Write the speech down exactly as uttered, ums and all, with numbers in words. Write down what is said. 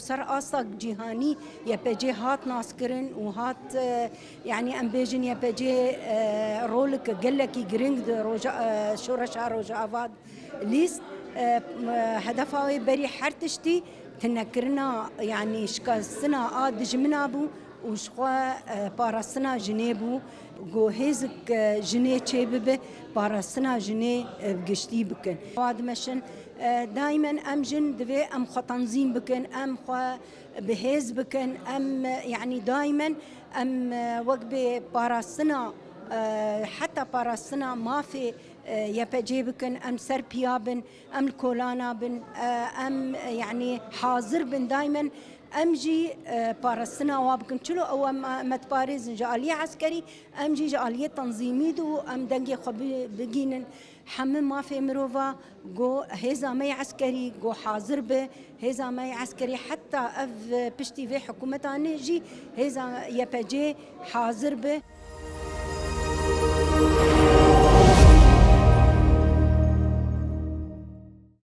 Ser asta cîhanî Y P G hat naskirin û hat, e, yanî em bêjin Y P G, e, roleke gelekî giring di roja, e, şoreşa Rojava lîst, e, m-, hedefa wê berî her tiştî tinekirina, yanî şikestina a dijmina bû û ji xwe, e, parastina jinê bû. Ku hêzik, e, jinê çêbibe, parastina jinê, e, bi giştî bikin. Wa dimeşin, e, daimen em jin divê em xwe tenzîm bikin, em xwe bi hêz bikin, em, e, yanî daimen em, e, wek bê parastina, e, heta parastina mafê, e, Y P G bikin, em ser piya bin, em li kolana bin, e, em, e, yanî hazir bin daimen. Em jî, e, parastina wa bikin. Çilo ew em, e, me diparêzin ji aliyê eskerî, em jî ji aliyê tenzîmî de û em dengê xwe bi-, bigînin. Hemî mafê mirova, go hêza me yê eskerî, go hazir be, hêza me yê eskerî heta ev, e, piştî vê hikûmeta nê jî hêza Y P G hazir be.